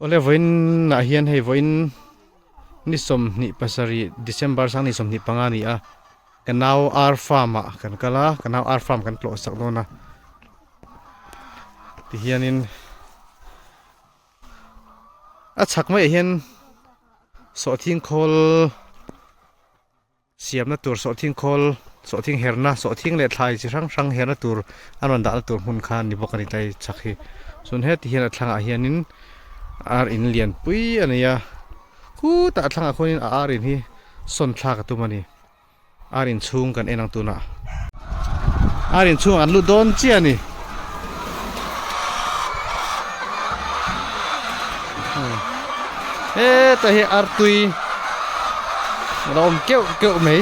Awle vawiin ah hian hei vawiin ni 27 December 2025 a ni a ka nau ar farm ah kan kal a ka nau ar farm kan tlawh sak dawn a tihianin a chhak maiah hian sawhthing khawl. Siamna tur sawhthing khawl, sawhthing herna, sawhthing leh thlai chi hrang hrang herna tur an rawn dahna tur hmun kha a ni bawk a ni tlai chhak hi. Chuan heti hian a thlangah hianin ar in lian pui a nei a, khutah a thlangah khuanin a ar in hi sawn thlak a tum a ni. Ar in chhung kan en ang tunah. Ar in chhung an lut dawn chiah a ni. Heta hi artui a lo awm keuh keuh mai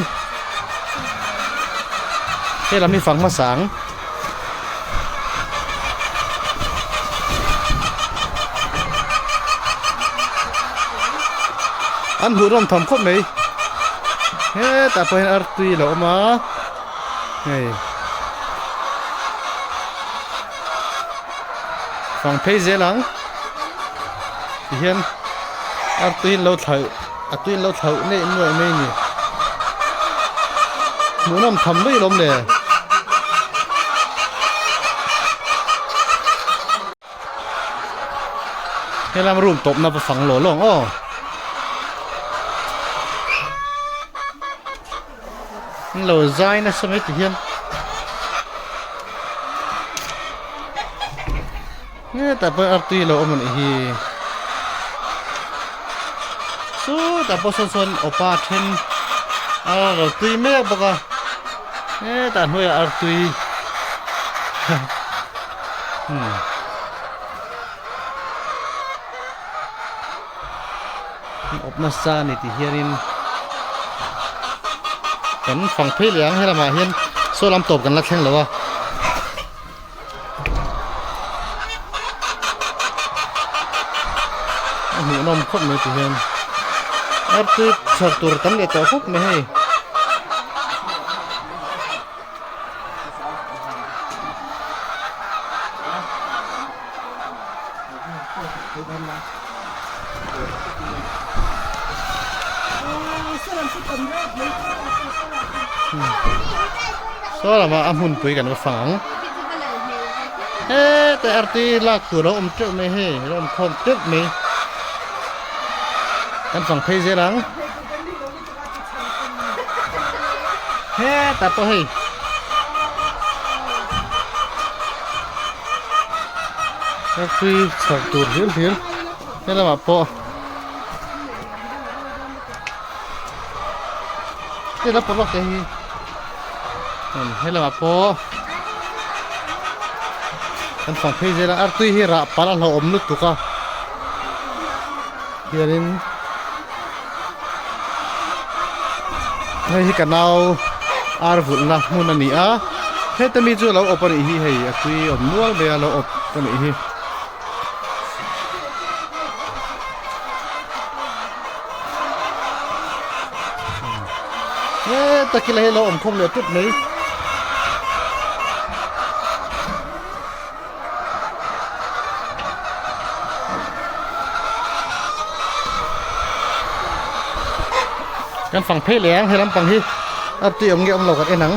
he lam hi fang hmasa ang. An hmuh rawm tham khawp mai hetah pawh hian artui a lo awm a hei fang phei zel ang tihian artui an lo thlauh a tui an lo thlauh neih nuaih mai a ni hmuhnawm tham mai alawm le. Helam room tawpna va fang lawh lawng aw. An lo zai nasa mai ti hian. Hetah pawh artui lo awm a nih hi. Sawtah pawh sawn sawn awpa then a lo tui mek bawk a. Hetah hnuaiah artui hmm. Awp nasa a ni tih hianin kan fang phei leh ang he lamah hian saw lam tawp kan la thleng lo a. A hmuhnawm khawp mai tih hian artui chhar tur tam leh tawh khawp mai hei. Saw lamah a hmunpui kan va fang ang hetah artui lak tur a awm teuh mai hei a awm khawm teuh mai kan fang phei zel ang. Hetah pawh hei artui chhawk tur hlir hlir he lamah pawh he lam pawh lawk te hi he lamah pawh kan fang phei zel a artui hi rah palh a hlauhawm lutuk a hianin. Hei hi ka nau ar vulhna hmun a ni a heta mi chu a lo awp a nih hi hei a tui awm nual mai a lo awp a nih hi. Heta kila hi a lo awm khawm leh tut mai. Kan fang phei leh ang he lampang hi a tui awm nge awm lo kan en ang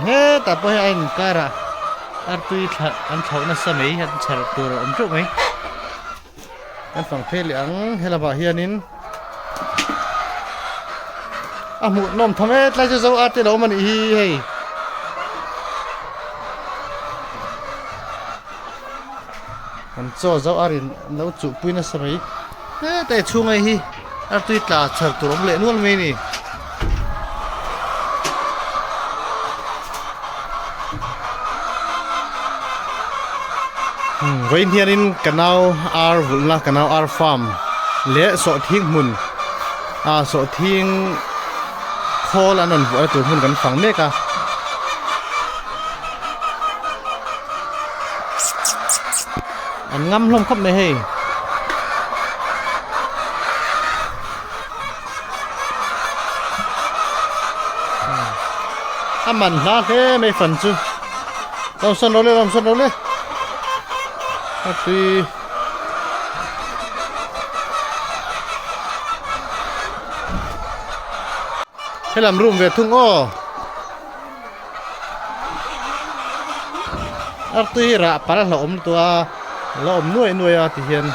hetah pawh hian a inkar ah artui thla an thlauh nasa mai an chhar tur a awm teuh mai kan fang phei leh ang he lamah hianin a hmuh nawm tham e tlai chu zo a te lo awm a nih hi hei an chaw zo a rin an lo chuh pui nasa mai heta chhung hei hi artui tla chhar tur awm leh nual mai a ni. Vawiin hianin ka nau ar vulhna ka nau ar farm leh sawhthing hmun ah sawhthing khawl an rawn vuahna tur hmun kan fang mek a. An ngam hlawm khawp mai hei. A man hla hle mai fan chu. Lawmsawn lo le lawmsawn lo le. A tui. Helam room ve thung aw. Artui hi rah pal hlauh awm lutuk a la awm nuai nuai a ti hian.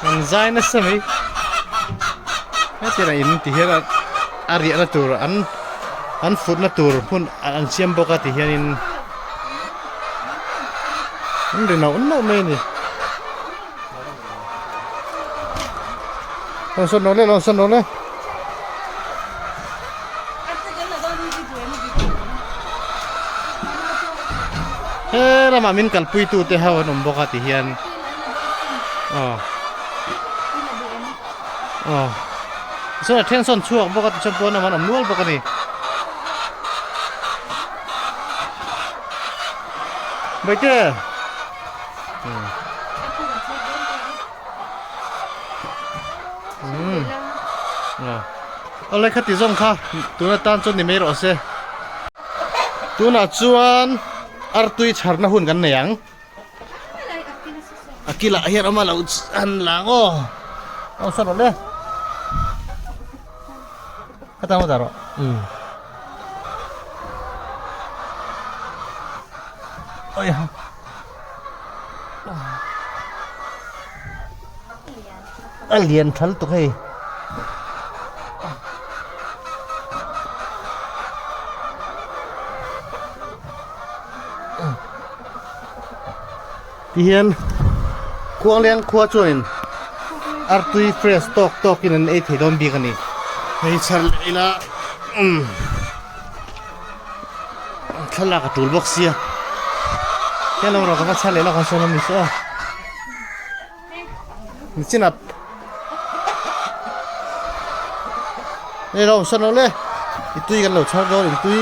An zai nasa mai hetiang in ti hian a riahna tur an an futna tur hmun an siam bawk a ti hianin an ri nauh nauh mai a ni. Rawn sawn rawh le rawn sawn rawh le. He lamah min kalpui tu te ho an awm bawk a ti hian aw aw chuan a then sawn chhuak bawk a tichuan pawn lamah an awm nual bawk a ni. Bawihtê. Awle khati zawng kha tuna tan chuan ni mai rawh se tunah chuan artui chharna hun kan nei ang a kilah hian awm a lo han lang aw aw sawn rawh le khata maw dah rawh umm awiha. A lian tha lutuk hei. Tihian Khuangleng khua chuanin artui fresh tawk tawkin an ei thei dawn bik a ni. Hei chhar leh ila umm. Thlalak a tul bawk sia hello rawh ka va chhar leh lawk ang sawn a mi chu aw nichin ah hei lo sawn lo le i tui kan lo chhar dawn in tui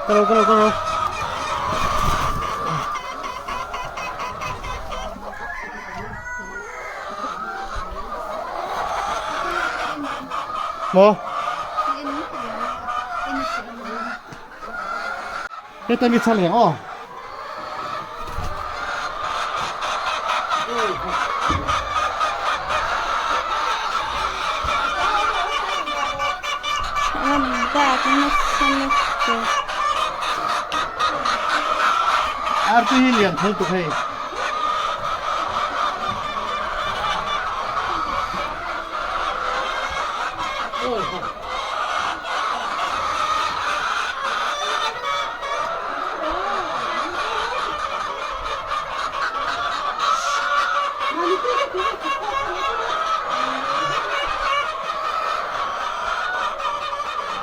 ka lo ka lo ka lo. Maw? Heta mi chhar leh ang aw. Artui hi lian thal tuk hei.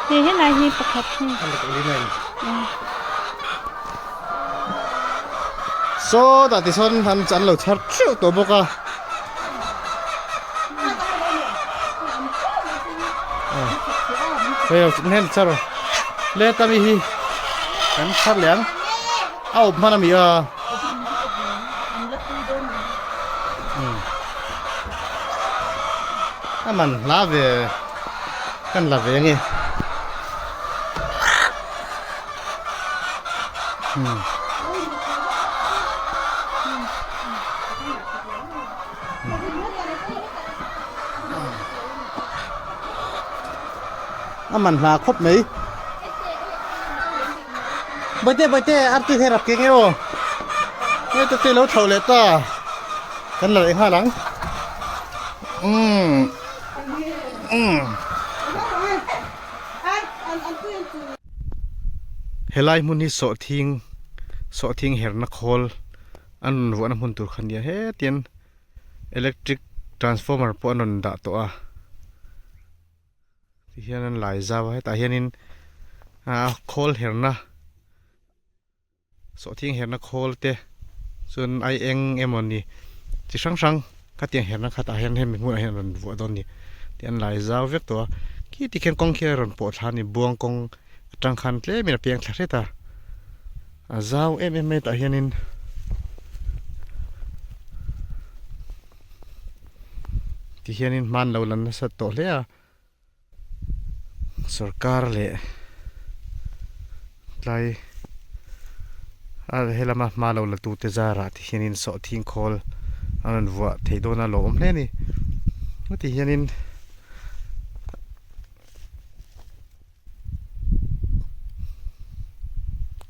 Hei helai hi pakhat hi. Saw tah tisawn an an lo chhar theuh tawh bawk a. Hei hnen chhar le ta mi hi kan chhar leh ang a awp hman a mi a. A man hla ve kan la ve ange. A man hla khawp mai. Bawihteh bawihteh artui hi a rap keng e aw. Hei te te lo thlauh leh ta. Kan la leh nghal ang. Umm. Umm. Helai hmun hi sawhthing sawhthing herna khawl an rawn vuahna hmun tur kha nia hetian electric transformer pawh an rawn dah tawh a tihian an lai zau a hetah hianin ah khawl herna. Sawhthing herna khawl te chuan ai eng emaw ni chi hrang hrang khatiang herna khatah hian hemi hmunah hian a rawn vuah dawn a ni tih an lai zau vek tawh a khi ti khian kawng khi a rawn pawh thla a ni buang kawng atang khan tlemin a piang thla hret a a zau em em mai tah hianin. Ti hianin hman lo la nasa tawh hle a, sorkar leh tlai a helama hma lo la tute zarah ti hianin sawhthing khawl an rawn vuah theih dawn a lawmawm hle a ni. Ti hianin.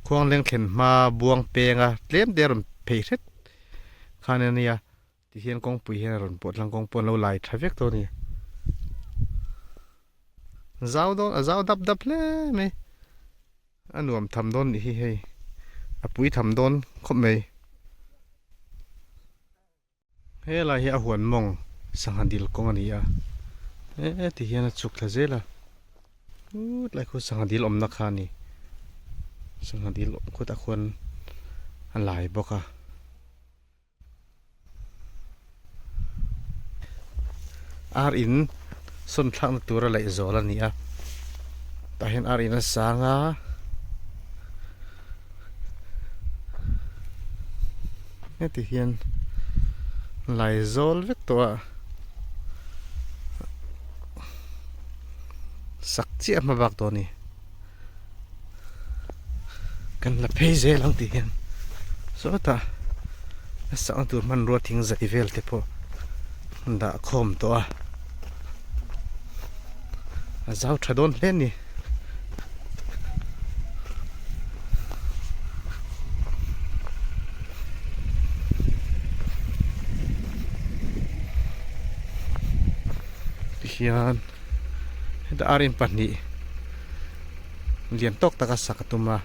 Khuang leng thlen hma buang penga tlem te a rawn phei hret khan a nia tihian kawngpui hian a rawn pawh tlang kawng pawh an lo lai tha vek tawh a ni zau dawn a zau dap dap hle mai a nuam tham dawn nih hi hei a pui tham dawn khawp mai. Helai hi a huan mawng sangha dil kawng a ni a, heti hian a chhuk thla zel a, chutlai khu sangha dil awmna kha a ni, sangha dil awm khutah khuan a lai bawk a. Ar in sawn thlakna tura laih zawl a ni a, tah hian ar in a sang a. Heti hian lai zawl vek tawh a sak chiah hma bak tawh a ni kan la phei zel ang tih hian sawtah a sakna tur hmanrua thing zai vel te pawh an dah khawm tawh a a zau tha dawn hle a ni. Tihian heta ar in pahnih lian tawk taka sak a tum a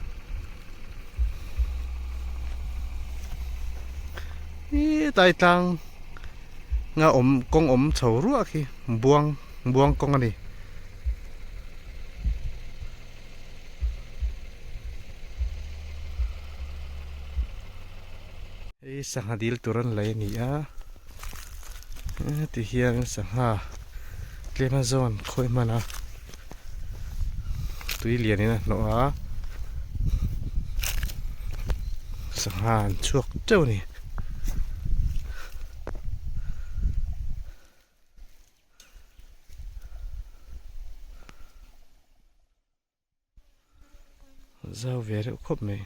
hetlai tlang nga awm kawng awm chho ruah khi buang buang kawng a ni. Hei sangha dil tur an lei a ni a heti hian sangha tlem a zawn khawi hman a tui lian in a hnawh a sangha an chhuak teuh a ni. Zau ve reuh khawp mai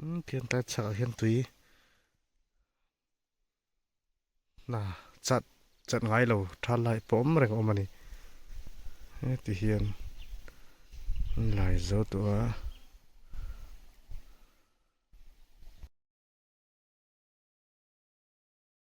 umm khian tlai chhakah khian tui hna chat chat ngai lo tha lai pawh awm reng a awm a ni heti hian an lai zo tawh a.